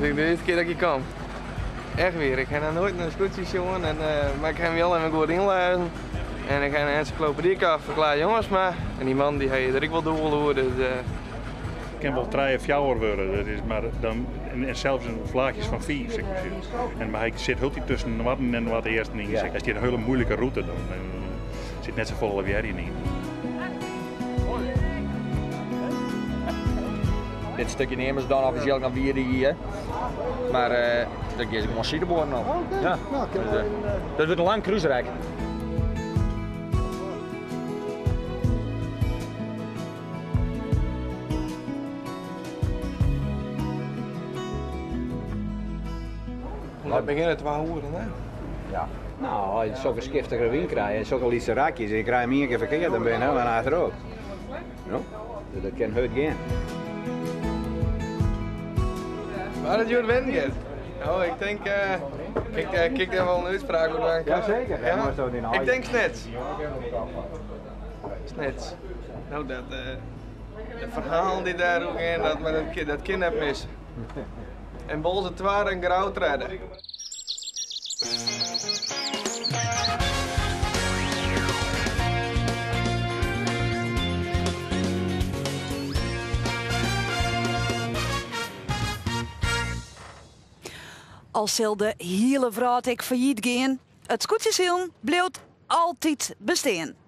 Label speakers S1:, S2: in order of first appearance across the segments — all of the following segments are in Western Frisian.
S1: De earste kear dat ik hjir kom. Echt wier, ik ha noch noait in skûtsje sjoen, en, mar ik ha my al even goed ynlêzen. En ik ha in ensyklopedy kocht fan Klaas Jongsma. En dy man dy ha der ek wol doel oer, dus...
S2: It kin wol trije, fjouwer wurde, dat is mar dan, en sels in flaachjes fan fiif, sil ik mar sizze. En, mar hy sit hieltyd tusken noarden en noardeasten yn. Hy stiet in hiele muoilike rûte dan. Der sit net safolle wjerjen yn.
S3: Dit stikje neame se dan offisjeel dan Wierde Ie. Mar uh, dat gean se gewoan sidebuorren op.
S4: Oké.
S3: Ja.
S4: Nou,
S3: Dus, uh, dat wurdt in lang krúsrek.
S1: We begjinne twa oeren, hè?
S5: Ja. No, as je sokke skiftige wyn krije en sokke lytse rakjes, en je krije him ien kear ferkeard, dan binne je hiel ein achterop. No, dus dat kin hurd gean.
S1: Mar it hjoed winnen giet? No, ik tink, ik kin dêr wol in útspraak oer dwaan.
S5: Jaseker.
S1: Ja? Ik tink Snits. Snits. No, dat, de ferhalen dy't dêr oer gean, dat, mar dat, dat kin net misse. En Boalsert twadde en Grou tredde.
S6: Al sil de hiele wrâld ek fallyt gean, it skûtsjesilen bliuwt altyd bestean.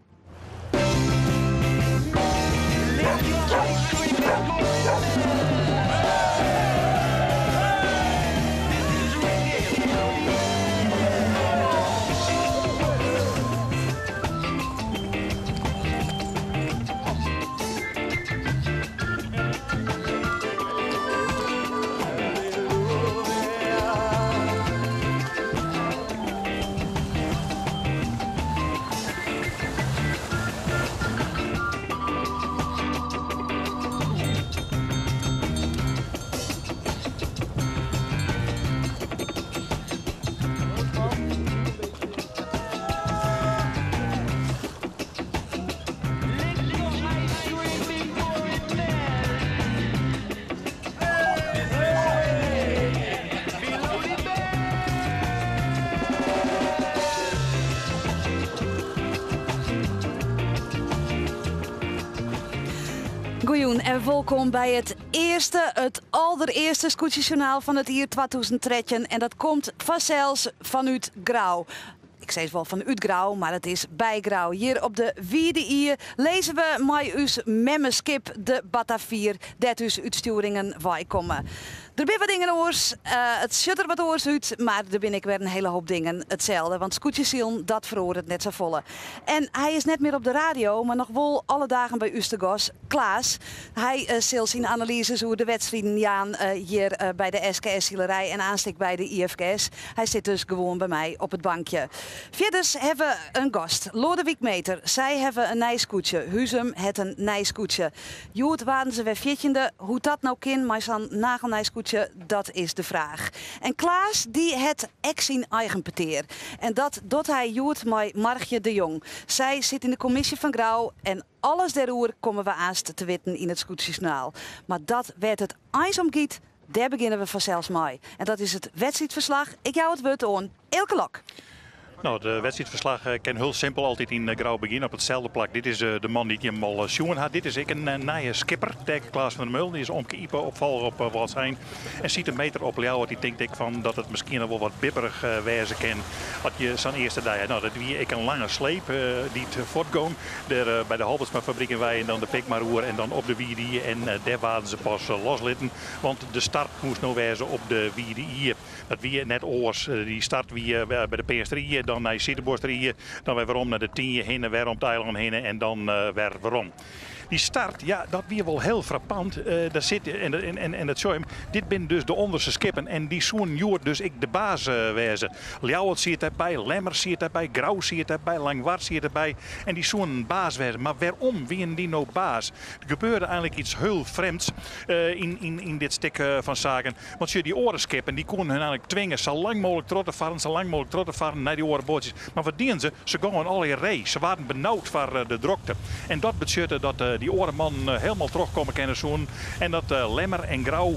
S6: Goejûn en wolkom by it earste, it alderearste skûtsjesjoernaal fan it jier 2013. En dat komt fansels fanút Grou. Ik sis wol fanút Grou, mar it is by Grou. Hjir op de Wide Ie lizze we mei ús memmeskip de Batavier, dêr't ús útstjoeringen weikomme. Der binne wat dingen oars, it sjocht der wat oars út, mar der binne ek wer in hele hoop dingen itselde, want skûtsjesilen dat feroaret net safolle. En hy is net mear op de radio, mar noch wol alle dagen by ús te gast, Klaas. Hy sil syn analyzes oer de wedstriden jaan hjir by de SKS-silerij en aanst ek by de IFKS. Hy sit dus gewoan by my op it bankje. Fierders hawwe we in gast, Loadewyk Meeter. Sy hawwe in nij skûtsje. Huzum hat in nij skûtsje. Hjoed waarden se wer fjirtjinde. Hoe't dat no kin mei sa'n nagelnij skûtsje, dat is de fraach. En Klaas dy hat ek syn eigen petear. En dat docht hy hjoed mei Margje de Jong. Sy sit yn de kommisje fan Grou en alles dêroer komme we aanst te witten yn it skûtsjesjoernaal. Mar dat wêr't it eins om giet, dêr begjinne we fansels mei. En dat is it wedstriidferslach. Ik jou it wurd oan Eelke Lok.
S2: No, it wedstriidferslach kin hiel simpel altyd yn Grou begjinne op itselde plak. Dit is de man dy't jim al sjoen ha. Dit is ek in nije skipper, Teake Klaas van der Meulen. Dy is omke Ype opfolge op Wâldsein. En Siete Meeter op Ljouwert, dy tinkt ek fan dat it miskien al wol wat bibberich wêze kin as je sa'n earste dei ha. No, dat wie ek in lange sleep dy't fuortgong. Dêr by de Halbertsma-fabryk wei en dan de Pikmar oer en dan op de Wide Ie. En dêr waarden se pas loslitten, want de start moast no wêze op de Wide Ie. Dat wie net oars. Dy start wie by de Peanster Ie, dan nei Sidebuorster Ie, dan wer werom nei de Tynje hinne, wer om it eilân hinne en dan wer werom. Dy start, ja, dat wie wol hiel frappant. Daar sit, en, en, en dat sjoch jim, dit binne dus de ûnderste skippen en dy soenen hjoed dus ek de baas wêze. Ljouwert siet dêrby, Lemmer siet dêrby, Grou siet dêrby, Langwar siet dêrby en dy soenen baas wêze. Mar wêrom wienen dy no baas? Der gebeurde eigenlik iets hiel frjemds yn dit stik fan saken. Want sjoch, dy oare skippen dy koenen hun eigenlik twinge sa lang mooglik troch te farren, sa lang mooglik troch te farren nei dy oare boatsjes. Mar wat dienen se? Se gongen allegear ree. Se waarden benaud foar de drokte. En dat betsjutte dat dy oare mannen helemaal trochkomme kinne soenen. En dat Lemmer en Grou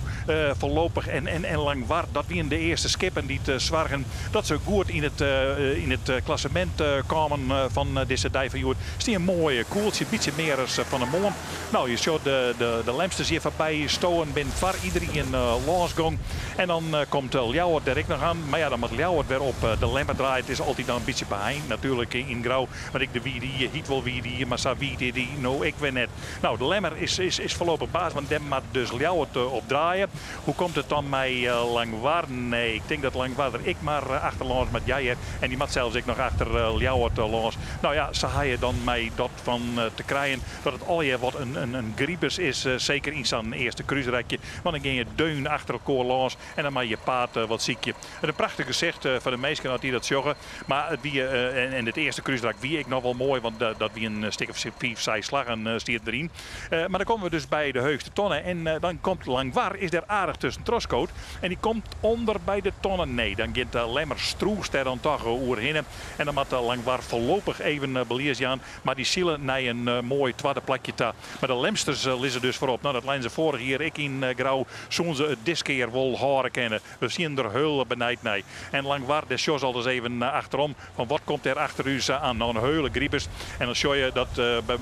S2: foarlopich en Langwar, dat wienen de earste skippen dy't soargen dat se goed yn it yn it klassemint kamen fan dizze dei fan hjoed. Stie in moai koeltsje, bytsje mear as fan 'e moarn. No, je sjogge de, de, de Lemsters hjir foarby stowen, bin foar iderien lânsgong. En dan komt Ljouwert der ek noch oan. Mar ja, dan moat Ljouwert wer op de Lemmer draaie. It is altyd dan in bytsje beheind natuerlik yn Grou. Want ek de wiide ie hyt wol wiide ie, mar sa wiid is dy no ek wer net. No, de Lemmer is, is, is foarlopich baas, want dêr moat dus Ljouwert op draaie. Hoe komt it dan mei Langwar? Nee, ik tink dat Langwar der ek mar achterlâns moat. Ja hear, en dy moat sels ek noch achter Ljouwert lâns. No ja, sa ha je dan mei dat fan te krijen dat it allegear wat in gribus is, seker yn sa'n earste krúsrekje. Want dan gean je deun achter elkoar lâns en dan moat je paad wat sykje. It in prachtich gesicht foar de minsken as dy dat sjogge. Mar it wie, en it earste krúsrak wie ek noch wol moai, want dat wie in stik of fiif, seis slaggen stiet deryn. Mar dan komme we dus by de heechste tonne en dan komt Langwar, is dêr aardich tusken trochskood en dy komt ûnder by de tonne. Nee, dan giet Lemmer Stroest dêr dan toch oerhinne en dan moat Langwar foarlopich even belies jaan. Mar dy sile nei in moai twadde plakje ta. Mar de Lemsters lizze dus foarop. No, dat leinen se foarich jier ek yn Grou. Soenen se it diskear wol hâlde kinne? We sienen der heul benijd nei. En Langwar, dêr sjochst al ris even achterom fan wat komt dêr achter ús aan. No in heule gribus. En dan sjoch je dat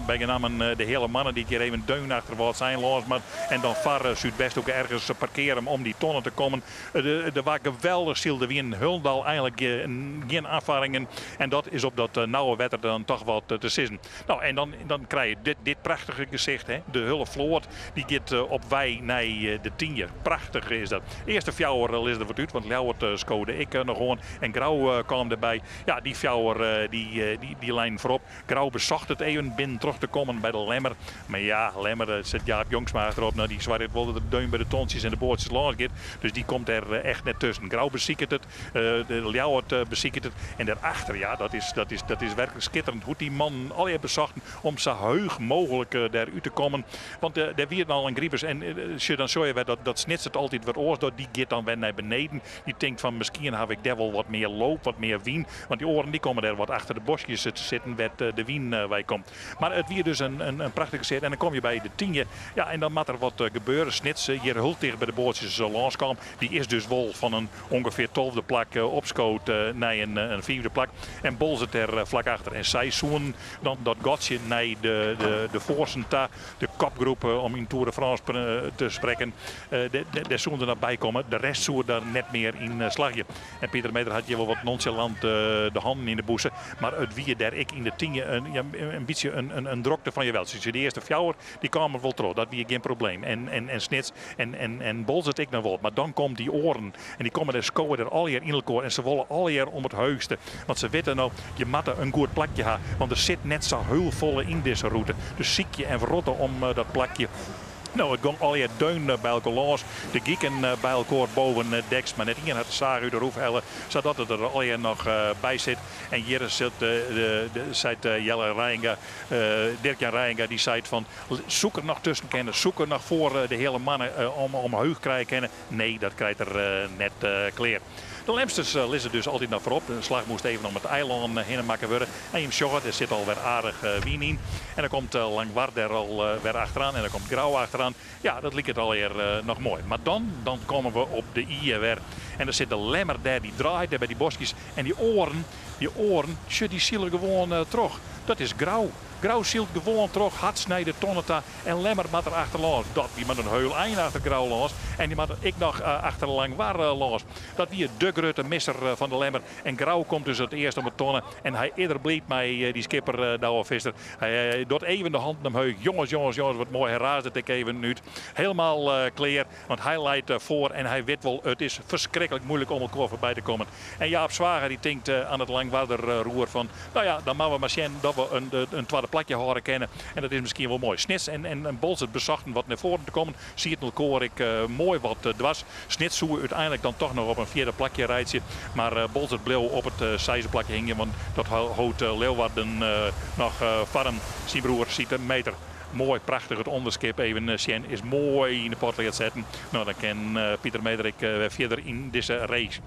S2: bygenammen de Heale Manne dy't hjir even deun achter Wâldsein lâns moat en dan foar Súdwesthoeke ergens parkeare om dy tonne te kommen. Der waard geweldich syld. Der wienen hielendal eigenlik gjin ôffarringen. En dat is op dat nauwe wetter dan toch wat te sizzen. No, en dan, dan krij je dit, dit prachtige gesicht. Hè? De hiele float dy giet op wei nei de Tynje. Prachtich is dat. Earste fjouwer lizze der wat út, want Ljouwert skode ek noch oan. En Grou kaam derby. Ja, dy fjouwer dy, dy, dy leinen foarop. Grou besocht it even binnen troch te kommen by de Lemmer. Mar ja, Lemmer, dêr sit Jaap Jongsma achterop. No, dy soarget wol dat er deun by de tontsjes en de boatsjes lâns giet. Dus dy komt der echt net tusken. Grou besiket it, de Ljouwert besiket it. En dêrachter, ja, dat is, dat is, dat is werklik skitterend hoe't dy mannen allegear besochten om sa heech mooglik dêr út te kommen. Want dêr wie it al in gribus. En sjoch, dan sjoch je wer dat, dat Snits it altyd wat oars docht. Dy giet dan wer nei beneden. Dy tinkt fan miskien haw ik dêr wol wat mear loop, wat mear wyn. Want dy oaren dy komme dêr wat achter de boskjes te sitten wêr't de wyn wei komt. Mar it wie dus in prachtige set. En dan komme je by de Tynje. Ja, en dan moat der wat gebeure. Snits hjir hiel ticht by de boatsjes lânskaam. Dy is dus wol fan in ûngefear tolfde plak opskood nei in fiifde plak. En Boalsert dêr flak achter. En sy soenen dan dat gatsje nei de foarsten ta, de kopgroep om yn Tour de France te sprekken, dêr soenen se noch by komme. De rest soe der net mear yn slagje. En Pieter Meeder hat hjir wol wat nonchalant de hannen yn de bûse. Mar it wie dêr ek yn de Tynje in bytsje in drokte fan jewelste. De earste fjouwer dy kamen wol troch, dat wie gjin probleem. En Snits en Boalsert ek noch wol. Mar dan komt dy oaren en dy komme dêr skowe der allegear yn elkoar. En se wolle allegear om it heechste. Want se witte no, je moatte in goed plakje ha. Want der sit net sa hiel folle yn dizze rûte. Dus sykje en wrotte om dat plakje. No, it gong allegear deun by elkoar lâns. De giken by elkoar boven deks, mar net ien hat de saach út de roef helle, sadat it der allegear noch by sit. En hjir sit, seit Jelle Reijenga, Dirk-Jan Reijenga, dy seit fan, soe ik der noch tusken kinne, soe ik der noch foar de Heale Manne omheech krije kinne? Nee, dat krijt er net klear. De Lemsters lizze dus altyd noch foarop. De slach moast even om it eilân hinne makke wurde. En jim sjogge, der sit al wer aardich wyn yn. En dan komt Langwar der al wer achteroan en dan komt Grou achteroan. Ja, dat liket allegear noch moai. Mar dan, dan komme we op de Ie wer. En dan sit de Lemmer dêr, dy draait dêr by dy boskjes. En dy oaren, dy oaren, sjoch dy sile gewoan troch. Dat is Grou. Grou sylt gewoan troch harts nei de tonne ta en Lemmer moat der achter lâns. Dat wie mar in heul ein achter Grou lâns en dy moat ek noch achter Langwar lâns. Dat wie de grutte misser fan de Lemmer en Grou komt dus it earst om de tonne en hy is der bliid mei dy skipper Douwe Visser. Hy docht even de handen omheech. Jonges, jonges, jonges, wat moai. Hy raasde it ek even út. Helemaal klear, want hy leit foar en hy wit wol it is ferskriklik moeilik om elkoar foarby te kommen. En Jaap Zwager dy tinkt aan it Langwarder roer fan, no ja, dan moatte we mar sjen dat we in twadde plakje hâlde kinne. En dat is miskien wol moai. Snits en Boalsert besochten wat nei foaren te kommen, sieten elkoar ek moai wat dwars. Snits soe úteinlik dan toch noch op in fjirde plakje reitsje, mar Boalsert bleau op it seisde plakje hingjen, want dat hold Leeuwarden noch foar him. Syn broer Siete Meeter. Moai, prachtich it ûnderskip even sjen is moai yn de potlead setten. No, dan kin Pieter Meeder ek wer fierder yn dizze race.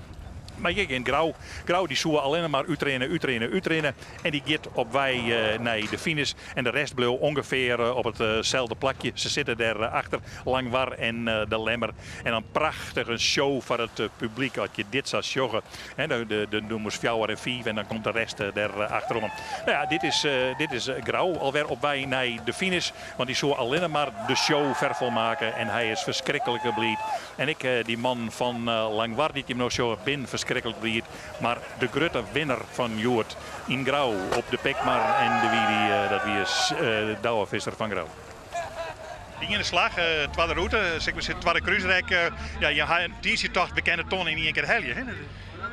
S2: Mar hjir gjin Grou. Grou dy soe allinne mar útrinne, útrinne, útrinne. En dy giet op wei nei de finish. En de rest bleau ûngefear op itselde plakje. Se sitte dêr achter Langwar en de Lemmer. En dan prachtich in show foar it publyk as je dit sa sjogge. De nûmers fjouwer en fiif en dan komt de rest der achteroan. No ja, dit is, dit is Grou alwer op wei nei de finish. Want dy soe allinne mar de show ferfolmake en hy is ferskriklik bliid. En ek dy man fan Langwar dy't jim no sjogge bin ferskriklik bliid. Mar de grutte winner fan hjoed yn Grou op de Pikmar en de wie dy, dat wie Douwe Visser fan Grou. De iene slach, twadde rûte, sil ik mar sizze, twadde krúsrek. Ja, je ha tiisdei tocht, we kinne de ton yn ien kear helje.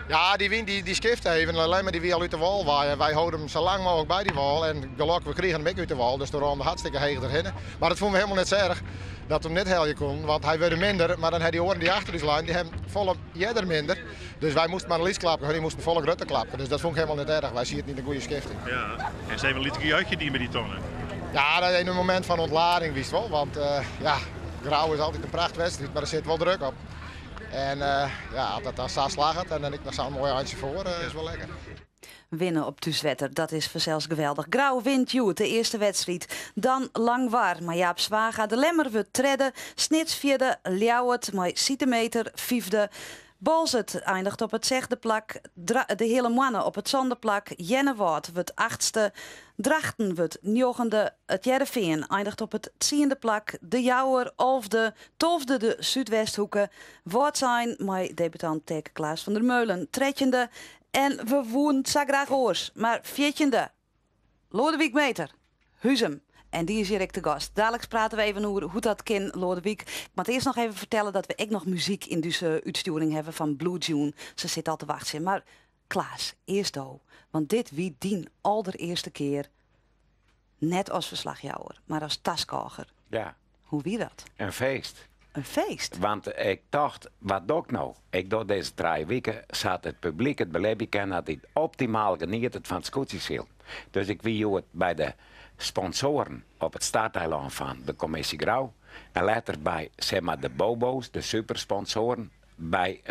S4: Ja, dy wyn dy skifte even, allinne mar dy wie al út de wâl wei en wy holden him sa lang mooglik by dy wâl en gelokkich we krigen him ek út de wâl, dus toen rûnen we hartstikke heech derhinne. Mar dat fûnen we helemaal net sa erch dat we him net helje koenen, want hy wurde minder, mar dan ha dy oaren dy achter ús leinen, dy ha folle earder minder. Dus wy moasten mar in lyts klapke, dy moasten folle grutter klapke, dus dat fûn ik helemaal net erch. Wy sieten yn de goede skifting.
S2: Ja, en se even in lyts gejuichje dien by dy tonne.
S4: Ja, dat is in momint fan ontlading, wist wol, want ja, Grou is altyd in prachtwedstriid, mar der sit wol druk op. En ja, as dat dan sa slagget en dan ek noch sa'n moai eintsje foar, is wol lekker.
S6: Winne op thúswetter, dat is fansels geweldich. Grou wint hjoed de earste wedstriid. Dan Langwar mei Jaap Zwaga. De Lemmer wurdt tredde, Snits fjirde, Ljouwert mei Siete Meter fyfde. Boalsert eindiget op it sechde plak, de Heale Moanne op it sânde plak, Earnewâld wurdt achtste, Drachten wurdt njoggende, It Hearrenfean eindiget op it tsiende plak, De Jouwer alfde, tolfde de Súdwesthoeke, Wâldsein mei debutant Teake Klaas van der Meulen trettjinde en we woenen it sa graach oars, mar fjirtjinde Loadewyk Meeter, Huzum. En dy is hjir ek te gast. Daliks prate we even oer hoe't dat kin, Loadewyk. Ik moat earst noch even fertelle dat we ek noch muzyk yn dizze útstjoering hawwe fan Blue June. Se sit al te wachtsjen. Mar Klaas, earst do. Want dit wie dyn alderearste kear net as ferslachjouwer, mar as taskôger.
S5: Ja.
S6: Hoe wie dat?
S5: In feest.
S6: In feest?
S5: Want ik tocht, wat doch ik no? Ik doch dizze trije wike sa't it publyk it belibje kin dat it optimaal genietet fan it skûtsjesilen. Dus ik wie hjoed by de sponsoaren op it starteilân fan de Kommisje Grou en letter by zeg maar, de bobo's, de supersponsoaren, by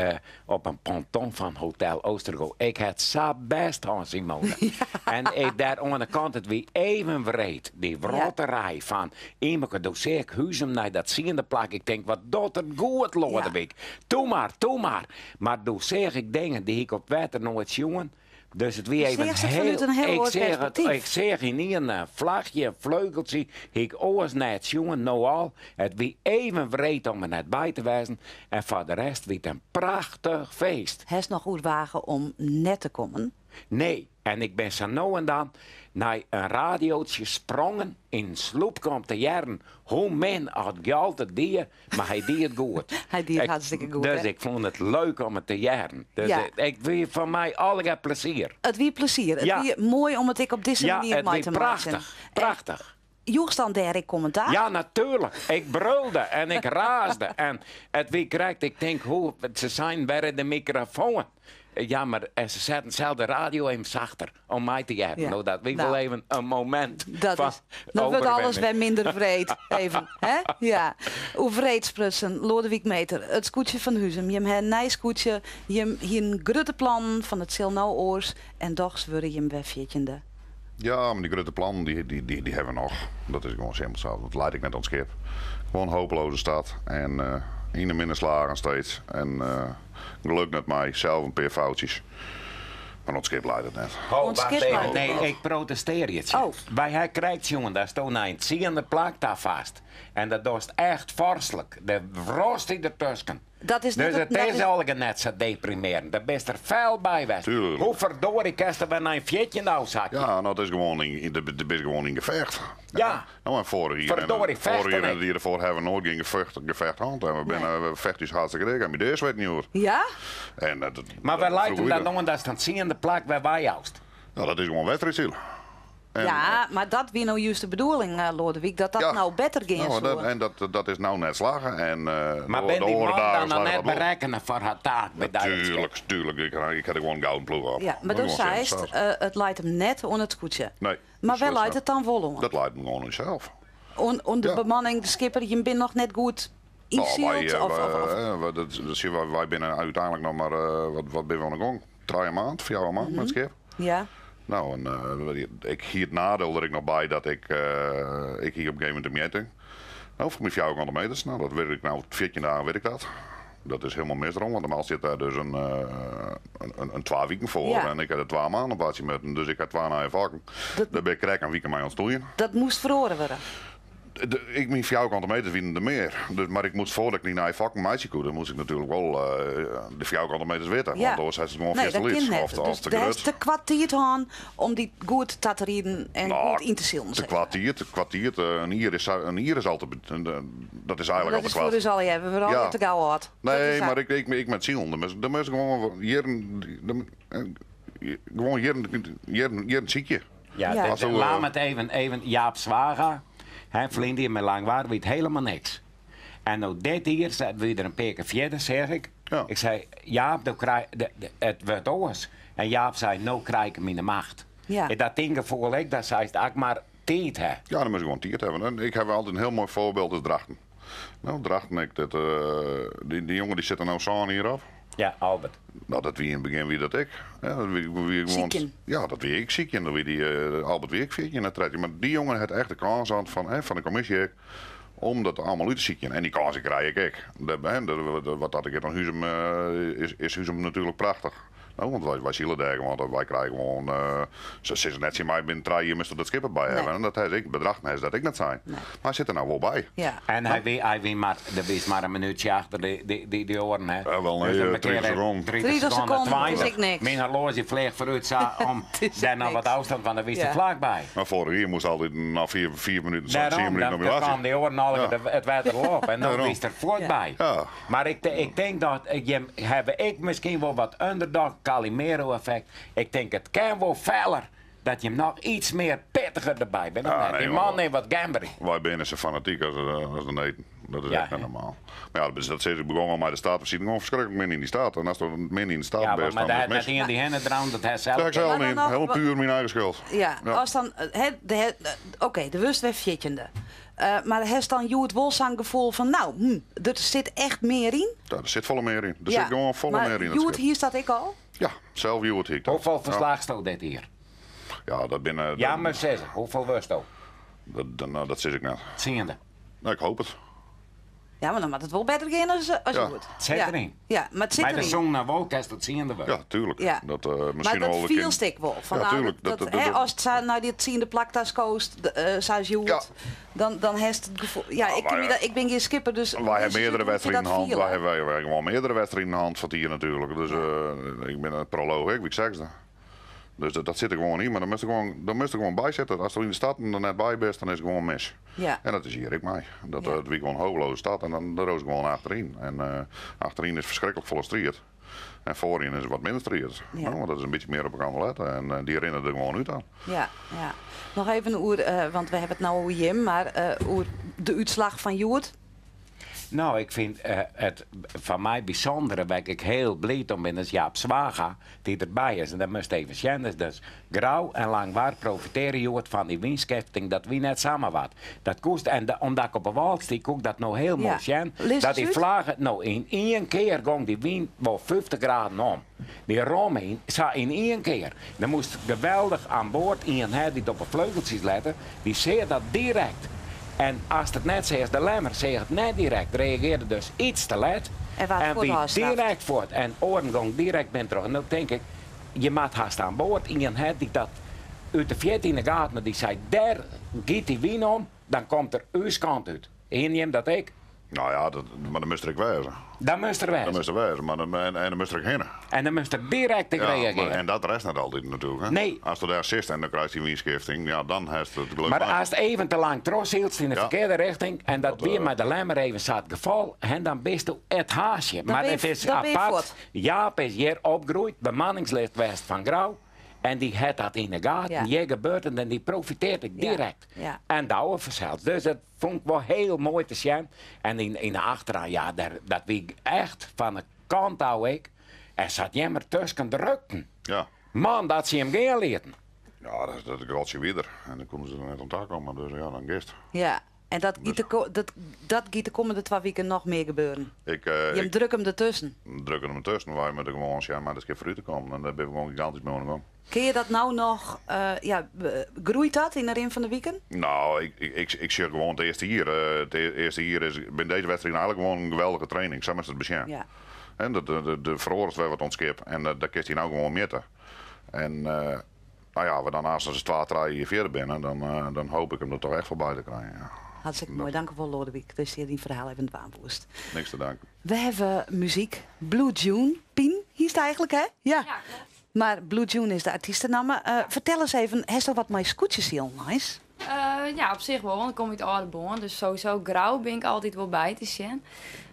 S5: op in ponton fan Hotel Oostergo. Ik ha it sa bêst hân, Simone. En ik dêr oan de kant, it wie even wreed, dy wrotterij fan Imeke, doe seach ik Huzum nei dat tsiende plak. Ik tink, wat docht it goed, Loadewyk. Toe mar, toe mar. Mar doe seach ik dingen dy't ik op wetter noait sjoen. Dus it wie even
S6: heel, een heel
S5: ik seach it, ik seach ynienen in flachje, in fleugeltsje, hie ik oars net sjoen, no al. It wie even wreed om der net by te wêzen en foar de rest wie it in prachtich feest.
S6: Hast noch oerwage om net te kommen?
S5: Nee, en ik bin sa no en dan nei in radiotsje sprongen yn in sloepke om te hearren hoe min oft Gjalt it die, Mar hy die it goed.
S6: Hy die it hartstikke goed.
S5: Dus ik fûn it leuk om it te hearren. Dus ja. it wie foar my allegear plezier.
S6: It wie plezier. It wie moai om it ek op dizze manier mei te meitsjen.
S5: Prachtich, prachtich.
S6: Joechst dan dêr ek kommentaar?
S5: Ja, natuerlik. Ik brulde en ik raasde. En it wie krekt, ik tink, hoe, se seinen wer in de mikrofoan. Ja, mar en se setten sels de radio even sachter om my te hearren. No, dat wie wol even in momint.
S6: Dat is, dan wurdt alles wer minder wreed. Even, hè? Ja. Oer wreed sprutsen, Loadewyk Meeter, it skûtsje fan Huzum. Jim ha in nij skûtsje, jim hienen grutte plannen fan it sil no oars en dochs wurde jim wer fjirtjinde.
S7: Ja, mar dy grutte plannen dy, dy, dy, dy hawwe we noch. Dat is gewoan simpel sa. Dat leit ek net oan it skip. Gewoan hopeloze start en uh, yn de minne slagen steeds. En uh, geluk net mei, sels in pear foutsjes. Mar oan it skip leit it net.
S5: Ho, wacht even. Nee, ik protestearje tsjin. Oh. Wy ha krekt sjoen datsto nei in tsiende plak ta farst. En dat dochst echt forstlik. De wrost dy dertusken.
S6: Dat is
S5: dus it is allegear net sa deprimearjend. Dêr bist der fel by west. Hoe ferdorie kinst der wer nei in fjirtjinde ôfsakje?
S7: Ja, no, it is gewoan yn, do bist gewoan yn gefecht.
S5: Ja.
S7: No, en foarich jier en foarich jier en it jier derfoar hawwe we noait gjin gefecht, gefecht hân. En we binne, we fechte ús hartstikke dik en my deaswitten hjoed.
S6: Ja?
S7: En dat,
S5: Mar wêr leit him dan oan datst in tsiende plak wer weijoust?
S7: No, dat is gewoan wedstriidsilen.
S6: En, ja, mar dat wie no just de bedoeling, eh, Loadewyk, dat dat ja, no better gean
S7: no,
S6: soe.
S7: Dat, en dat, dat is no net slagge. En, uh,
S5: mar bin dy man dan noch net berekkene foar har taak by dy
S7: Tuurlijk, tuurlijk. Ik, ik ha der gewoan gouden ploech op.
S6: Ja, mar do seist, uh, it leit him net oan it skûtsje.
S7: Nee.
S6: Mar wêr leit it dan wol oan?
S7: Dat leit him gewoan oan ússels.
S6: Oan, oan de bemanning, de skipper, jim binne noch net goed. ynsyld?
S7: Nou,
S6: Of, of, of-
S7: wij, eh, dat, dat zien wij, wij binnen uiteindelijk nog maar, wat, wat ben we aan de gong? 3 maand, 4 maand met het schip. Nou, en, ik hier het nadeel er ik nog bij dat ik hier op een gegeven moment een meting. Nou, voor mijn 400 meters. Nou, dat weet ik nou, 14 dagen weet ik dat. Dat is helemaal misdrom, want normaal zit daar dus een 2 weken voor. En ik had er 2 maanden op met, dus ik had 2 naar vakken. Daar ben ik krek een week mij aan het stoeien.
S6: Dat moest verloren worden.
S7: Ik mijn vierkante meters winnen er meer. Dus, maar ik moest voordat ik niet naar je vakken meisje koe, dan moest ik natuurlijk wel de vierkante meters weten. Want anders is het gewoon
S6: Nee,
S7: veel
S6: dat
S7: te
S6: kind
S7: liet.
S6: net.
S7: Of
S6: Dus
S7: te
S6: daar
S7: grut.
S6: is te kwartier aan om die goed te rieden en
S7: Nou,
S6: goed in te zielen.
S7: Te
S6: zeg maar.
S7: kwartier, te kwartier, een uur is, een uur is altijd, dat is eigenlijk
S6: Dat
S7: al
S6: is
S7: te
S6: voor
S7: kwart.
S6: dus al hebben we al te gauw gehad. Dat
S7: Nee,
S6: is
S7: maar ik met ziel, dan is, dan is gewoon hier een, gewoon hier een ziekje.
S5: Ja,
S6: Ja.
S7: Als we,
S5: laat me het even Jaap Zwaga, hè, vriend die met Langwaar, weet helemaal niks. En nou dit hier, zetten we er een paar keer verder, zeg ik. Ik zei, Jaap, nou krijg, het wordt oors. En Jaap zei, nou krijg ik hem in de macht. En dat ding gevoel ik, dat zei ik maar tijd hè.
S7: Ja, dan moet je gewoon tijd hebben. En ik heb altijd een heel mooi voorbeeld, is Drachten. Nou, Drachten, ik, dat, die jongen die zit er nou zo hierop.
S5: Ja, Albert.
S7: Nou, dat wie in het begin wie dat ik. Ja, dat wie gewoon,
S6: Ziekjen.
S7: Ja, dat wie ik ziekje. Dat wie die Albert wie ik 14 net trekt. Maar die jongen had echt de kans aan van, hè, van de commissie ik, om dat allemaal uit te ziekjen. En die kans krijg ik. Ik. De, hè, wat dat ik het aan Huzum, is Huzum natuurlijk prachtig. Nou, want wij zielen daar want wij krijgen gewoon, ze zitten net zien mij binnen 3 jaar moest dat schip erbij hebben. En dat hij ik bedrag is dat ik net zijn. Maar hij zit er nou wel bij.
S5: En hij wie maar, er is maar een minuutje achter die oren. Hè.
S7: Ja, wel, nee,
S5: Dus dan
S7: 30
S5: keer,
S7: seconden.
S5: 30
S6: 30
S5: seconden,
S6: seconden, dat is
S5: 20.
S6: ik niks.
S5: Mijn horloge vleeg vooruit zo, om
S6: is
S5: daar nog
S6: niks.
S5: wat afstand van, daar wist er vlakbij.
S7: Maar vorig jaar moest altijd na 4 minuten, 4
S5: Daarom,
S7: minuten
S5: dan
S7: op je
S5: kwam die oren al het water op en dan
S7: Daarom.
S5: wist er voortbij.
S7: Ja.
S5: Maar ik denk dat je, heb ik misschien wel wat underdog Calimero effect. Ik denk het kan wel feller dat je hem nog iets meer pittiger erbij bent.
S7: Ja, nee,
S5: die
S7: joh.
S5: man heeft wat gambering.
S7: Wij zijn zo fanatiek als de neten. Dat is
S5: Ja,
S7: echt niet
S5: hè?
S7: normaal. Maar ja, dat, dat zit ik begon al maar de staat. We zitten gewoon verschrikkelijk min in die staat. En als er min in de staat
S5: Ja, maar,
S7: bent,
S5: maar
S7: dan
S5: dat,
S7: is het
S5: dat
S7: mis.
S5: die die hennen drown, dat hij zelf.
S7: Ja, ik zei al
S6: Maar dan
S7: niet.
S6: nog-
S7: Helemaal puur mijn eigen schuld.
S6: Ja,
S7: Ja.
S6: als dan, hè, de, hè, oké, de wust werd viertjende. Maar heeft dan Joet Wolsang gevoel van, nou, er zit echt meer in?
S7: Ja, er zit volle meer in. Er
S6: Ja,
S7: zit gewoon volle
S6: maar
S7: meer in. het
S6: Joet,
S7: schip.
S6: hier staat ik al.
S7: Ja, zelf Joet hier. dat.
S5: Hoeveel verslag stond dit hier?
S7: Ja, dat binnen.
S5: Ja,
S7: dat,
S5: maar zes. Hoeveel was het?
S7: Dat, nou, dat zit ik net.
S5: Ziende.
S7: Nou, ik hoop het.
S6: Ja, maar dan moet het wel beter gaan als
S7: Ja.
S6: Joet.
S5: Het zit
S6: ja.
S5: erin.
S6: Ja, maar het zit
S5: Maar de
S6: erin.
S5: zong naar Wolkest, dat ziende we.
S7: Ja, tuurlijk.
S6: Ja.
S7: Dat, misschien
S6: Maar dat
S7: wel
S6: viel
S7: kind-
S6: stik wel. Van,
S7: Ja,
S6: nou,
S7: tuurlijk.
S6: Dat,
S7: Dat-
S6: hè,
S7: dat-
S6: als het zo naar dit ziende plaktas koost, zoals Joet, dan heeft het gevoel... Ja, ik,
S7: maar
S6: kan
S7: ja.
S6: dat, ik ben geen skipper, dus...
S7: Wij hebben
S6: dus
S7: meerdere
S6: moet je
S7: wedstrijden in
S6: dat
S7: de hand. Wij
S6: vielen.
S7: hebben, wij, wij hebben gewoon meerdere wedstrijden in de hand van het hier natuurlijk. Dus ik ben een proloog, ik wie zesde. Dus dat zit er gewoon in. Maar dan moet je gewoon, dan moet je gewoon bij zitten. Als er in de stad er net bij bent, dan is het gewoon mis. En dat is hier ik mij. Dat het wie gewoon hoogloze stad en dan de roos gewoon achterin. En achterin is verschrikkelijk volle strijd. En voorin is het wat minder strijd. Nou, want dat is een beetje meer op elkaar letten. En die rennen er gewoon uit aan.
S6: Ja, ja. Nog even oer, want we hebben het nou over Jim, maar oer de uitslag van Joet.
S5: Nou, ik vind het van mij bijzondere, waar ik heel blij om ben, is Jaap Zwaga, die erbij is. En dat moest even zien. Dus Grauw en Langwaar profiteren Joet van die winstschefting dat we net samen wat. Dat kost, en omdat ik op een wal stiek, ook dat nou heel mooi zien.
S6: Lees
S5: Dat
S6: eens
S5: die
S6: uit.
S5: vlaggen nou in één keer ging die wind wel 50 graden om. Die rom in, zat in één keer. Dan moest geweldig aan boord iemand hebben die het op de vleugeltjes letten, die zei dat direct. En als het net zei, de lemmer zei het net direct, reageerde dus iets te laat.
S6: En waar
S5: en
S6: voor
S5: wie
S6: de afstraft.
S5: direct voort. En oren ging direct ben terug. En dan denk ik, je maakt haast aan boord iemand heeft die dat uit de 14e gaten, die zei, daar giet die wien om, dan komt er uw kant uit. En je hem dat ik?
S7: Nou ja, dat, maar dan moest ik wijzen.
S5: Dan moest er
S7: Dan
S5: wijzen.
S7: moest er wijzen, maar dan, en dan moest ik heen.
S5: En dan moest er direct ik
S7: Ja,
S5: reageren.
S7: maar, en dat rest net altijd natuurlijk. Hè?
S5: Nee.
S7: Als er daar zit en dan krijgt hij winstschifting, ja, dan heeft het geluk.
S5: Maar
S7: bij.
S5: als het even te lang tros hield in de verkeerde richting en dat weer met de lemmer even zat geval, en dan bist u het haasje.
S6: Dan
S5: maar
S6: ben je-
S5: het is
S6: dan ben je
S5: apart.
S6: voort.
S5: Jaap is hier opgegroeid, bemanningslid West van Grauw. En die had dat in de gaten. Hier gebeurt het en die profiteert ik direct. En de oude verzeld. Dus dat vond ik wel heel mooi te zien. En in de achteraan, ja, daar, dat wie echt van de kant hou ik. En zat jammer tussen de rukten. Man, dat ze hem geen leren.
S7: Ja, dat is je weer. En dan konden ze er net om te komen. Dus ja, dan gist.
S6: Ja. En dat giet de, dat, dat giet de kommende twa wiken noch mear gebeuren?
S7: Ik, uh,
S6: Jim drukke him dertusken?
S7: Drukke him dertusken. Wy moatte gewoan sjen mei it skip foarút te kommen. En dêr binne we gewoan gigantysk mei oan de gong.
S6: Kinne je dat no noch, uh, ja, groeit dat yn de rin fan de wiken?
S7: No, ik, ik, ik sjoch gewoan it earste jier. It earste jier is binne dizze wedstriden eigenlik gewoan in geweldige training. Sa moatst it besjen.
S6: Ja.
S7: En der feroaret wer wat oan it skip en dêr kinst dy no gewoan mjitte. En no ja, as we dan aanstens twa, trije jier fierder binne, dan, dan hoopje ik him der toch echt foarby te krijen. Ja.
S6: Hartstikke moai. Dank wol, Loadewyk, dat je dyn ferhaal even dwaan woest.
S7: Niks te danken.
S6: We hawwe muzyk. Blue June. Pien, hiest eigenlik, hè?
S8: Ja. Ja, kloppet.
S6: Mar Blue June is de artystenamme. Uh, fertel ris even, hast al wat mei skûtsjesilen eins?
S8: Uh, ja, op sich wol, want ik kom út Aldeboarn. Dus sowieso Grou bin ik altyd wol by te sjen.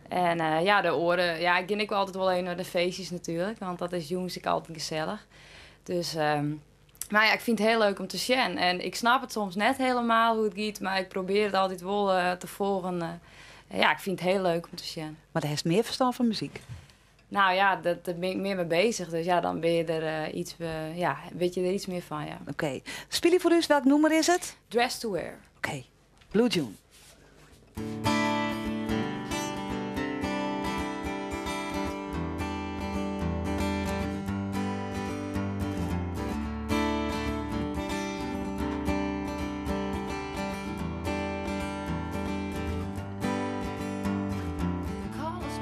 S8: En uh, ja, de oare, ja, ik gean ek wol altyd wol even nei de feestjes natuerlik, want dat is jûns ek altyd gesellich. Dus, um, mar ja, ik fyn it hiel leuk om te sjen. En ik snap it soms net helemaal hoe't it giet, mar ik probearje it altyd wol uh, te folgen. Uh, ja, ik fyn it hiel leuk om te sjen.
S6: Mar do hast mear ferstân fan muzyk?
S8: Nou ja, dêr bin ik mear mei beuzich. Dus ja, dan binne je der uh, iets, uh, ja, witte je der iets mear fan, ja.
S6: Oké. Okay. Spylje foar ús, welk nûmer is it?
S8: Dress to Wear.
S6: Oké. Okay. Blue June.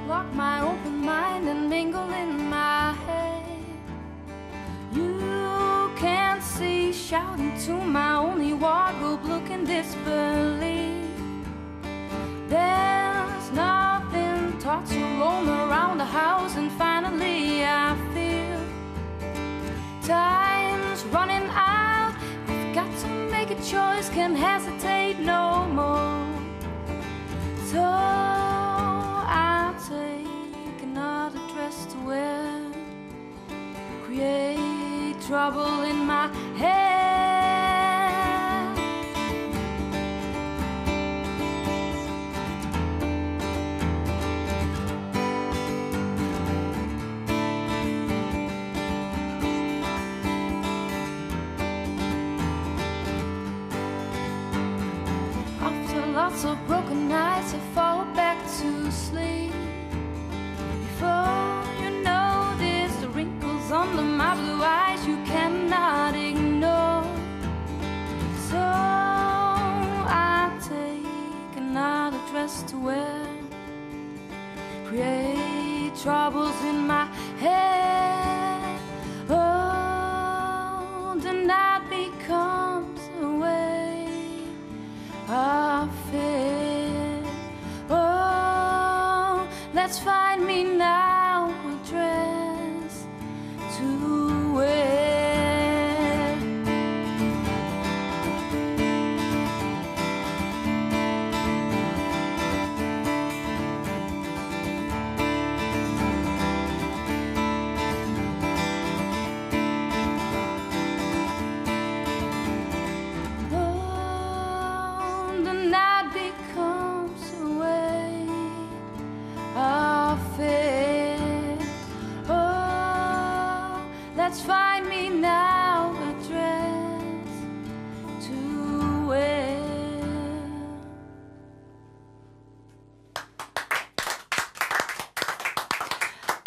S8: Block my open mind and mingle in my head. You can't see shouting to my only wardrobe, look in disbelief. There's nothing taught to roam around the house, and finally I feel time's running out. I've got to make a choice, can't hesitate no more. So I take another dress to wear, create trouble in my head. After lots of broken nights, I fall back to sleep. Before you notice the wrinkles under my blue eyes, you cannot ignore. So I take another dress to wear, create troubles in my head. Oh, the night becomes a way of fear. Oh, let's find me now a dress to wear. Oh, the night becomes a way of fear. Oh, let's find me now a dress to wear.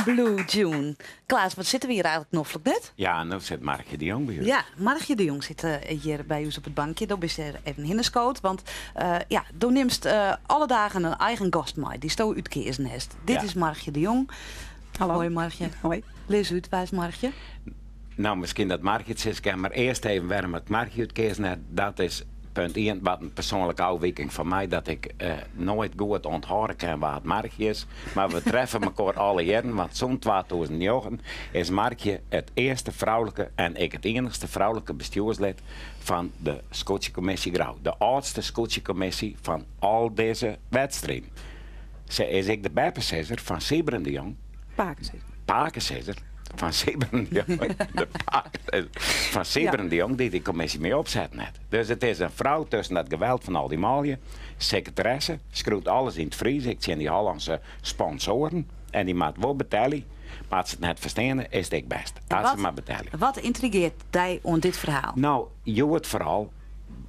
S6: Blue June. Klaas, wat sitte we hjir eigenlik noflik net?
S5: Ja, no sit Margje de Jong by ús.
S6: Ja, Margje de Jong sit hjir by ús op it bankje. Do bist der even hinneskood, want uh, ja, do nimst uh, alle dagen in eigen gast mei, dy'tsto útkeazen hast. Dit
S5: Ja.
S6: is Margje de Jong.
S9: Hallo.
S6: Hoi Margje.
S9: Hoi.
S6: Lis út, wa is Margje?
S5: No, miskien dat Margje it sizze kin, mar earst even wêrom ik Margje útkeazen ha. Dat is punt ien, wat in persoanlike ôfwiking fan my, dat ik eh, noait goed ûnthâlde kin wa't Margje is. Mar we treffe mekoar alle jierren, want sûnt 2009 is Margje it earste froulike en ek it iennichste froulike bestjoerslid fan de Skûtsjekommisje Grou. De âldste skûtsjekommisje fan al dizze wedstriden. Se is ek de beppesizzer fan Sybren de Jong.
S9: Pakesizzer.
S5: Pakesizzer fan Sybren de Jong. De pakesizzer fan Sybren de Jong, dy't dy kommisje mei opsetten hat. Dus it is in frou tusken dat geweld fan al dy manlju. Sekretaresse, skriuwt alles yn it Frysk, ek tsjin dy Hollânske sponsoaren. En dy moat wol betelje, mar as se it net fersteane, is it ek bêst.
S6: En
S5: As se
S6: wat,
S5: mar betelje.
S6: wat yntrigearret dy oan dit ferhaal?
S5: No, hjoed foaral.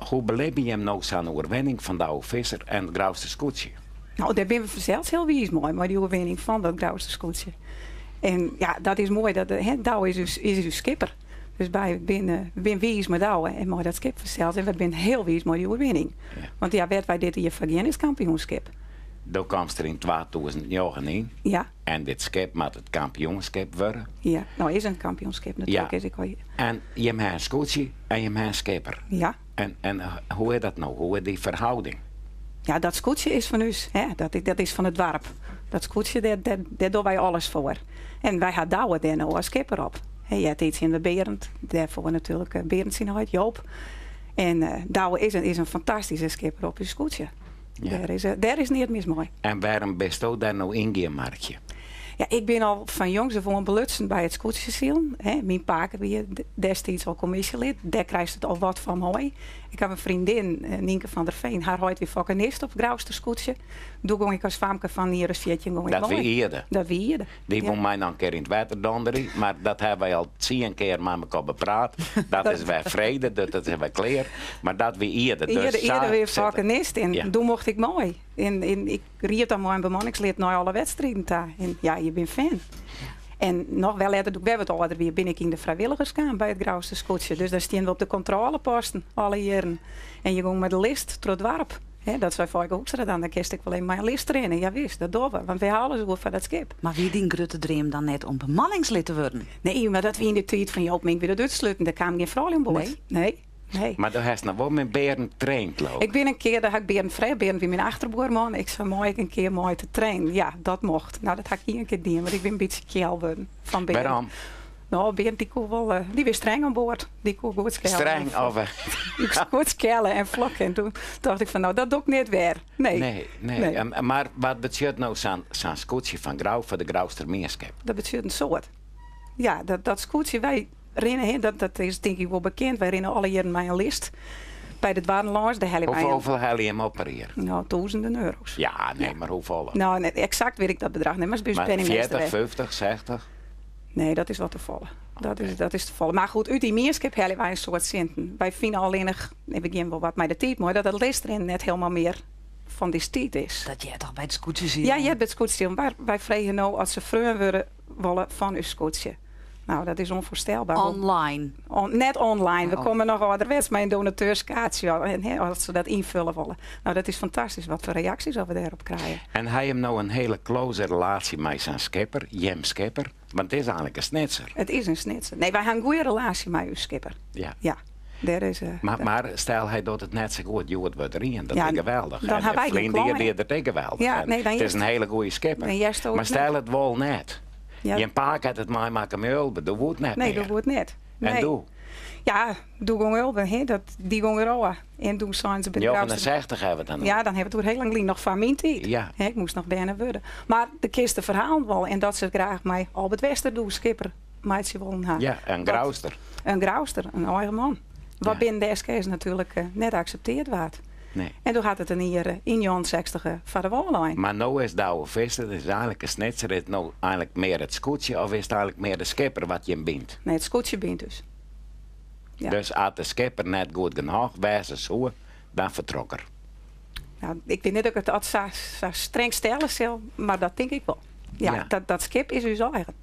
S5: Hoe belibje jim no sa'n oerwinning fan Douwe Visser en it Grouster skûtsje?
S9: No, dêr binne we fansels hiel wiis mei, mei dy oerwinning fan dat Grouster skûtsje. En ja, dat is moai. Dat, hè, Douwe is ús, is ús skipper. Dus wy binne, binne wiis mei Douwe en mei dat skip fansels. En wy binne hiel wiis mei dy oerwinning. Want ja, wêr't wy dit jier foar gean is kampioenskip.
S5: Do kaamst der yn 2009 yn.
S9: Ja.
S5: En dit skip moat it kampioenskip wurde.
S9: Ja, no is in kampioenskip natuerlik. Is ek al...
S5: En jim ha in skûtsje en jim ha in skipper.
S9: Ja.
S5: En, en hoe is dat no? Hoe is dy ferhâlding?
S9: Ja, dat skûtsje is fan ús. Hè? Dat, dat is fan it doarp. Dat skûtsje, dêr, dêr, dêr dogge wy alles foar. En wy ha Douwe dêr no as skipper op. Hè, eartiids hiene we Berend, dêrfoar natuerlik eh, Berend syn heit Joop. En uh, Douwe is in, is in fantastyske skipper op ús skûtsje. Ja. Dêr is, dêr is neat mis mei.
S5: En wêrom bisto dêr no yn gien, Markje?
S9: Ja, ik bin al fan jongs af oan belutsen by it skûtsjesilen. Myn pake wie destiids al kommisjelid. Dêr krijst it al wat fan mei. Ik haw in freondin, eh, Nienke van der Veen. Har heit wie fokkenist op Grouster skûtsje. Doe gong ik as famke fan jier as 14 gong ik
S5: Dat wie earder.
S9: Dat wie earder.
S5: Dy wol my noch in kear yn it wetter donderje, mar dat hawwe wy al 10 kear mei mekoar bepraat. Dat is wer frede, dat is wer klear. Mar dat wie earder.
S9: Dus earder wie fokkenist en doe mocht ik mei. En ik ried dan mei in bemanningslid nei alle wedstriden ta. En ja, je binne fan. En noch wer letter, doe't ik wer wat âlder wie, bin ik yn de frijwilligers kaam by it Grouster skûtsje. Dus dêr stiene we op de kontrôleposten alle jierren. En je gong mei de list troch it doarp. Hè, dat sei Feike Hoekstra dan, dan kinst ek wol even mei in list rinne. Ja wis, dat dogge we, want wy ha alles oer foar dat skip.
S6: Mar wie dyn grutte dream dan net om bemanningslid te wurden?
S9: Nee, mar dat wie yn de tiid fan Joop Mink wie dat útsluten. Der kaam gjin froulju oan board.
S6: Nee?
S9: Nee. Nee.
S5: Mar do hast noch wol mei Berend traind, leau
S9: ik. Ik bin in kear, dêr ha ik Berend frege, Berend wie myn achterbuorman, ik sei, mei ik in kear mei te trainen? Ja, dat mocht. No, dat ha ik ien kear dien, want ik bin in bytsje kjel wurden fan Berend.
S5: Wêrom?
S9: No, Berend dy koe wol, eh, dy wie streng oan board. Dy koe goed skelle.
S5: Streng of?
S9: Goed skelle en flokke. En doe tocht ik fan, no, dat doch ik net wer. Nee.
S5: Nee, nee. nee. Mar wat betsjut no sa'n sa'n skûtsje fan Grou foar de Grouster mienskip?
S9: Dat betsjut in soad. Ja, dat, dat skûtsje, wy rinne, hè, dat, dat is tink ik wol bekend, wy rinne alle jierren mei in list by de doarren lâns. Dêr helje wy
S5: Hoefolle helje jim op per jier?
S9: No, tûzenen euro's.
S5: Ja, nee, mar hoefolle?
S9: No, net, eksakt wit ik dat bedrach net, mar it is by ús penningmeester.
S5: 40, 50, 60?
S9: Nee, dat is wat te folle. Dat is, dat is te folle. Mar goed, út dy mienskip helje wy in soad sinten. Wy fine allinnich, en we gean wol wat mei de tiid mei, dat it listrinnen net hielendal mear fan dizze tiid is.
S6: Dat heart toch by it skûtsjesilen?
S9: Ja, heart by it skûtsjesilen. Mar wy freegje no oft se freon wurde wolle fan ús skûtsje. No, dat is ûnfoarstelber.
S6: Online?
S9: Net online. We
S6: Oh.
S9: komme noch âlderwets mei in donateurskaartsje en, hè, as se dat ynfolje wolle. No, dat is fantastysk wat foar reaksjes oft we dêrop krije.
S5: En ha jim no in hiele close relaasje mei sa'n skipper, jim skipper? Want it is eigenlik in Snitser.
S9: It is in Snitser. Nee, wy ha in goede relaasje mei ús skipper.
S5: Ja.
S9: Ja. Dêr is,
S5: Mar, mar stel, hy docht it net sa goed, hjoed wurdt er ien. Dat
S9: Ja,
S5: is geweldich.
S9: dan
S5: En
S9: ha wy gjin
S5: ferline jier
S9: kleien.
S5: die er it ek geweldich.
S9: Ja,
S5: En
S9: nee, dan
S5: it is
S9: hearst
S5: in hiele goede skipper.
S9: Dan hearst
S5: Mar
S9: it
S5: stel
S9: net.
S5: it wol net.
S9: Ja.
S5: Jim pake hat it meimakke mei Ulbe, doe woe it net
S9: Nee,
S5: mear.
S9: doe woe it net.
S5: En
S9: Nee.
S5: doe?
S9: Ja, doe gong Ulbe, hè, dat, dy gong der ôf. En doe seinen se by de Grouster-
S5: 69 hawwe we it dan
S9: Ja, dan hawwe we it oer hiel lang lyn, noch foar myn tiid.
S5: Ja.
S9: Hè, ik moast noch berne wurde. Mar de kinst de ferhalen wol en dat se graach mei Albert Wester doe skipper meitsje wollen ha.
S5: Ja, in
S9: Wat
S5: Grouster.
S9: In Grouster, in eigen man. Wat
S5: Ja.
S9: binnen de SKS natuerlik eh, net akseptearre waard.
S5: Nee.
S9: En doe hat it in jier eh, yn 69 eh, foar de wâl lein.
S5: Mar no is Douwe Visser, dat is eigenlik in Snitser, is it no eigenlik mear it skûtsje of is it eigenlik mear de skipper wat jim bynt?
S9: Nee, it skûtsje bynt ús. Ja.
S5: Dus as de skipper net goed genôch wêze soe, dan fertrok er.
S9: No, ik wit net oft ik it sa, sa streng stelle sil, mar dat tink ik wol. Ja,
S5: Ja.
S9: Dat, dat skip is ús eigen.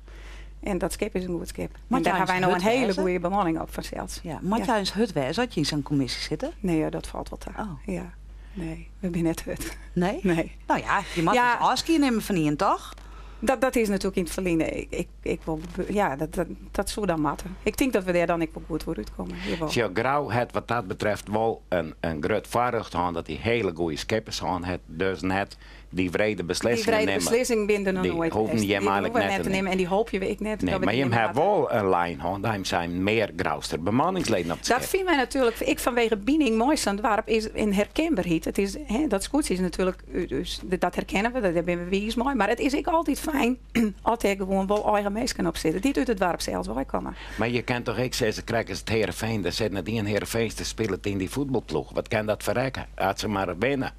S9: En dat skip is in goed skip.
S6: Moat
S9: En dêr
S6: jij
S9: ha wy
S6: eens
S9: no in
S6: hurd
S9: hiele
S6: wêze?
S9: goede bemanning op fansels.
S6: Ja, moat
S9: Ja.
S6: jij eens hurd wêze as je yn sa'n kommisje sitte?
S9: Nee, ja, dat falt wol ta.
S6: Oh.
S9: Ja. Nee, we binne net hurd.
S6: Nee?
S9: Nee.
S6: No ja, je moatte
S9: Ja.
S6: dus ôfskie nimme fan ien, toch?
S9: Dat, dat is natuerlik yn it ferline. Ik, ik, ik wol, ja, dat, dat, dat soe dan moatte. Ik tink dat we dêr dan ek wol goed foar útkomme. Jawol.
S5: Sjoch, Grou hat wat dat betreft wol in, in grut foarrjocht hân dat dy hiele goede skippers hân hat. Dus net dy wrede
S9: Dy
S5: beslissingen
S9: wrede
S5: nimme.
S9: beslissing binne der noch
S5: Dy
S9: noait
S5: hoegen
S9: west.
S5: jim
S9: Dy
S5: eigenlik
S9: hoege we
S5: net
S9: net
S5: te
S9: te nimmen en dy hoopje we ek net.
S5: Nee,
S9: dat we
S5: mar
S9: dy
S5: jim
S9: nimme
S5: ha
S9: moatte.
S5: wol in lijn hân, dêrom zijn mear Grouster bemanningsleden op it
S9: Dat
S5: skip.
S9: fine wy natuerlik, ek fanwege bining mei sa'n doarp, is in herkenberheid. It is, hè, dat skûtsje is natuerlik, dus, dat herkenne we, dêr binne we wiis mei. Mar it is ek altyd fan fijn as dêr gewoan wol eigen minsken op sitte, dy't út it doarp sels weikomme.
S5: Mar je kin toch ek sizze, krekt as it Heerenveen, der sit net ien Heerenveenster spilet yn dy fuotbalploech. Wat kin dat ferrekke, as se mar winne?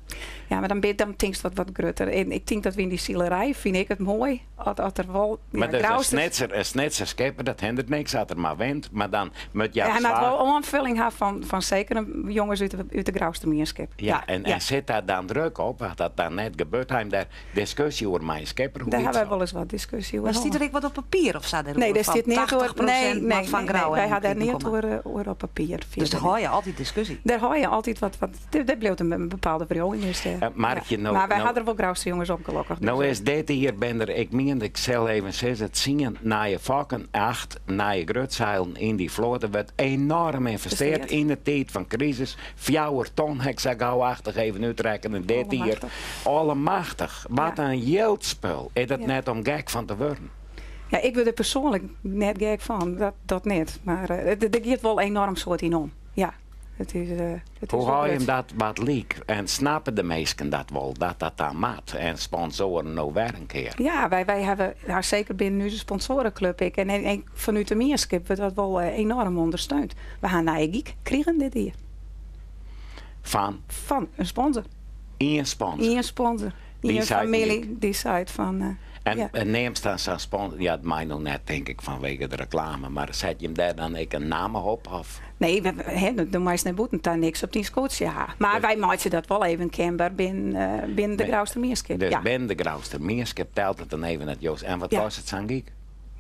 S9: Ja, mar dan, dan tinkst wat, wat grutter. En ik tink dat we yn dy silerij, fyn ik it moai, as, as der wol
S5: ja, Mar dus in Snitser, in Snitser skipper, dat hindert niks as er mar wint. Mar dan moat
S9: Ja, hy moat wol oanfulling ha fan, fan seker jonges út de, út de Grouster mienskip.
S5: Ja, en, en sit daar dan druk op, as dat dan net gebeurt, ha jim dêr diskusje oer mei in skipper?
S9: Hoe Dêr ha wy wolris wat diskusje oer
S6: Mar stiet der ek wat op papier of sa
S9: dêroer? Nee, dêr stiet neat oer.
S6: Nee, nee, fan Grou
S9: nee, wy ha dêr neat oer, oer op papier.
S6: Dus dêr hâlde je altyd diskusje?
S9: Dêr hâlde je altyd wat, wat dêr bliuwt in bepaalde wriuwing is dêr.
S5: Markje, no,
S9: Mar wy ha der wol Grouster jonges op, gelokkich.
S5: No is dit jier bin der, ik mien, ik sil even sizze, tsien nije fokken, acht nije grutseilen yn dy float. Der wurdt enoarm ynvesteard yn de tiid fan krisis. Fjouwer ton ha ik sa gau-achtich even útrekkene dit jier. Allemachtich. Wat in jildspul. Is dat net om gek fan te wurden?
S9: Ja, ik wurd der persoanlik net gek fan, dat, dat net. Mar der giet wol enoarm soad yn om. Ja, it is, it is
S5: Hoe hâlde jim dat wat lyk? En snappe de minsken dat wol, dat dat dan moat? En sponsoaren no wer in kear?
S9: Ja, wy, wy hawwe ja, seker binnen ús sponsoareklup ek. En, en fanút de mienskip wurdt dat wol enoarm ûndersteund. We ha in nije gyk krigen dit jier.
S5: Fan?
S9: Fan in sponsor.
S5: Ien sponsor?
S9: Ien sponsor. Ien famylje dy seit fan... Uh,
S5: en, ja. en neamst dan sa'n sponsor, ja, it mei no net tink ik fanwege de reklame, mar set jim dêr dan ek in namme op? Of?
S9: Nee, we, do meist nei bûten ta niks op dyn skûtsje ha. Mar dus, wy meitsje dat wol even kenber binnen, uh, binnen de Grouster Mienskip.
S5: Dus ja. binnen de Grouster Mienskip telt it dan even net Joost. En wat ja. kostet sa'n gyk?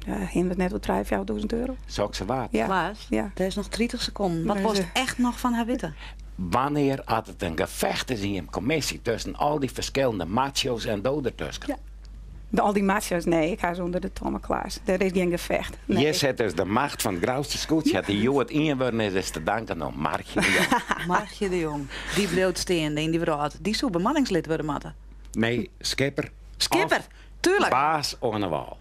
S9: Hiene we it net oer trije, fjouwertûzen euro?
S5: Sokssawat.
S9: Ja.
S6: Klaas,
S9: ja.
S6: der is noch 30 sekonden. Wat wolst echt noch fan har witte?
S5: Wannear at it in gefecht is yn jim kommisje tusken al dy ferskillende macho's en do dertusken?
S9: Ja. De, al dy macho's, nee, ik ha se ûnder de tomme, Klaas. Der is gjin gefecht. Nee.
S5: Hjir sit dus de macht fan it Grouster skûtsje. At dy hjoed ien wurden is, is te danken oan Margje de Jong.
S6: Margje de Jong, dy bliuwt steande yn dy wrâld. Dy soe bemanningslid wurde moatte.
S5: Nee, skipper.
S6: Skipper, tuerlik.
S5: Baas oan 'e wâl.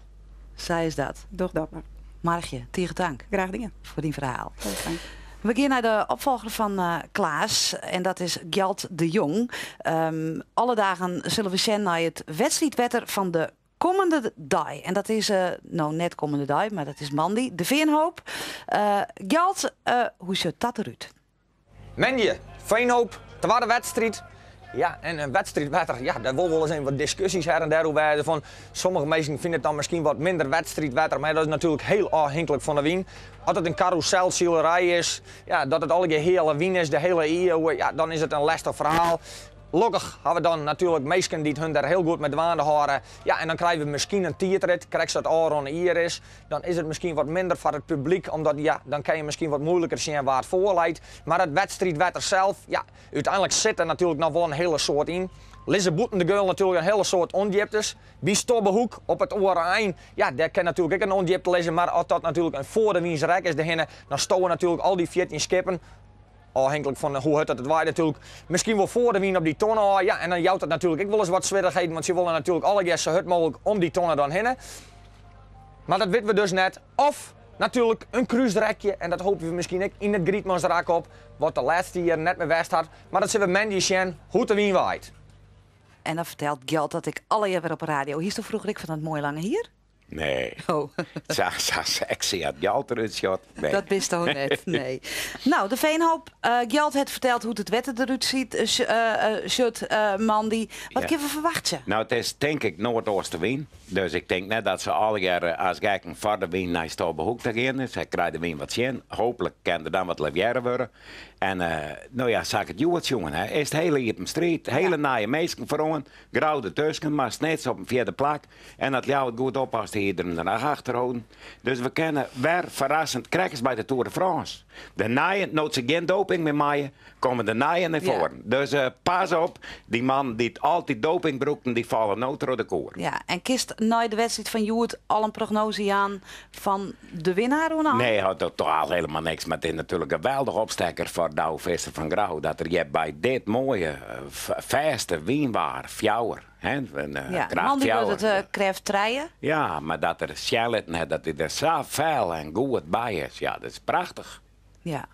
S6: Sa is dat.
S9: Doch dat mar.
S6: Margje, tige tank.
S9: Graach dien.
S6: Foar dyn ferhaal.
S9: Hiel fijn.
S6: We gean nei de opfolger fan eh, Klaas en dat is Gjalt de Jong. Um, alle dagen sille we sjen nei it wedstriidwetter fan de kommende dei. En dat is, uh, no net kommende dei, mar dat is moandei, de Feanhoop. Uh, Gjalt, uh, hoe sjocht dat derút?
S3: Moandei, Feanhoop, twadde wedstriid. Ja, en in wedstriidwetter, ja, dêr wol wolris even wat diskusjes her en der oer wêze. Fan, sommige minsken fine it dan miskien wat minder wedstriidwetter, mar dat is natuerlik hiel ôfhinklik fan de wyn. As it in karûselsilerij is, ja, dat it allegear heale wyn is de hiele ieu, ja, dan is it in lestich ferhaal. Lokkich ha we dan natuerlik minsken dy't hun der hiel goed mei dwaande hâlde. Ja, en dan krije we miskien in tiidrit, krekt sa't it ôfrûne jier is. Dan is it miskien wat minder foar it publyk, omdat ja, dan kin je miskien wat muoiliker sjen wa't foarleit. Mar it wedstriidwetter sels, ja, úteinlik sit der natuerlik noch wol in hiele soad yn. Lizze bûten de geul natuerlik in hiele soad ûndjiptes. By Stobbehoek op it oare ein, ja, dêr kin natuerlik ek in ûndjipte lizze, mar as dat natuerlik in foar-de-wynse-rek is derhinne, dan stowe natuerlik al dy 14 skippen, ôfhinklik fan hoe hurd dat it waait natuerlik, miskien wol foar de wyn op dy tonne ôf. Ja, en dan jout dat natuerlik ek wolris wat swierrichheden, want sy wolle natuerlik allegear sa hurd mooglik om dy tonne dan hinne. Mar dat witte we dus net. Of natuerlik in krúsrekje, en dat hoopje we miskien ek yn it Grietmansrak op, wat de lêste jierren net mear west hat. Mar dat sille we moandei sjen, hoe't de wyn waait.
S6: En dan fertelt Gjalt dat ek allegear wer op 'e radio. Hiest do froeger ek fan dat moaie lange hier?
S5: Nee.
S6: Oh.
S5: Sa, sa sexy at Gjalt derút sjocht. Nee.
S6: Dat bist do net, nee. No, de Veenhoop. Uh, Gjalt hat ferteld hoe't it wetter derút siet, uh, sjocht uh, moandei. Wat
S5: Ja.
S6: kinne we ferwachtsje?
S5: No, it is tink ik noardeastewyn. Dus ik tink net dat se allegear as gekken foar de wyn nei Stobbehoek ta gean. Dus hy krijt de wyn wat tsjin. Hooplik kin der dan wat levearre wurde. En no ja, sa't ik it hjoed sjoen ha, is it hiele iepen striid. Hiele nije minsken foaroan, Grou dertusken, mar Snits op in fjirde plak. En at Ljouwert goed oppast, hie er him der noch achter holden. Dus we kinne wer ferrassend, krekt as by de Tour de France. De nije, no't se gjin doping mear meie, komme de nije nei foaren. Dus pas op, dy mannen dy't altyd doping brûkten, dy falle no troch de koer.
S6: Ja, en kinst nei de wedstriid fan hjoed al in prognoaze jaan fan de winnaar oan 'e ein?
S5: Nee, hat totaal helemaal niks. Mar it is natuerlik in geweldich opstekker foar Douwe Visser fan Grou dat er hjir by dit moaie, fêste wynwaar fjouwer, hè, in
S6: Ja,
S5: kracht
S6: moandei wurdt
S5: fjouwer.
S6: it krêft trije.
S5: Ja, mar dat er sjen litten hat dat hy der sa fel en goed by is, ja, dat is prachtich.
S6: Ja,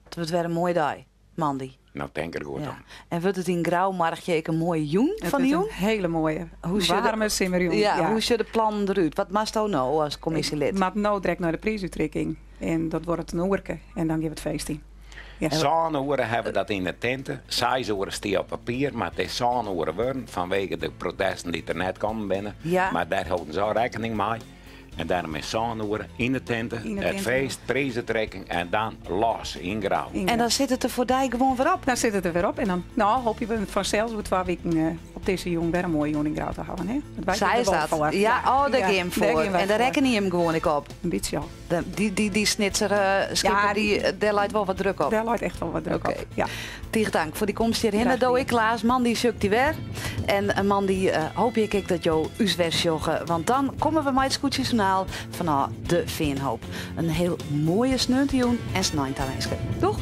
S6: it wurdt wer in moaie dei. Moandei.
S5: No tink der goed
S6: Ja.
S5: om.
S6: En wurdt it yn Grou Margje ek in moaie jûn
S9: Het
S6: fan de
S9: wordt
S6: jûn?
S9: een hele mooie,
S6: Hoe sjocht de-
S9: warme simmerjûn.
S6: Ja, hoe sjogge de plannen derút? Wat moatsto no as kommisjelid?
S9: Maar no direkt nei de priisutrikking. En dat wurdt in oerke. En dan geane we it feest yn. Ja.
S5: Sân oere hawwe we dat yn de tinte. Seis oere stie op papier, mar it is sân oere wurden fanwege de protesten dy't der net kommen binne.
S6: Ja.
S5: Mar dêr holden se al rekkening mei. En dêrom is sân oere yn de tinte,
S9: Yn de
S5: it
S9: tinte.
S5: feest, priisutrikking en dan los yn Grou.
S9: Yn
S6: En dan sit it der foar dy gewoan wer op.
S9: Dan sit it der wer op. En dan nou, hoopje we fansels oer twa wiken op dizze jûn wer in moaie jûn yn Grou te hawwen. Hè? Want wy
S6: Sa
S9: gean der
S6: is
S9: wol
S6: dat.
S9: foar.
S6: Ja, oh, dêr
S9: Ja,
S6: gean jim
S9: dêr
S6: foar.
S9: gean wy
S6: En dêr
S9: foar.
S6: rekkenje jim gewoan ek op.
S9: In bytsje al.
S6: De, dy, dy, dy Snitser skipper,
S9: Ja,
S6: die, dêr leit wol wat druk op.
S9: Dêr leit echt wol wat druk
S6: Oké.
S9: op. Ja.
S6: Tige tank foar dy komst hjirhinne.
S9: Graach
S6: Do
S9: dien.
S6: ik Klaas, moandei sjoch ik dy wer. En moandei hoopje ik ek dat jo ús wer sjogge. Want dan komme we mei it Skûtsjejournaal fanôf de Feanhoop. In hiel moaie sneontejûn en snein ta winske. Doeg!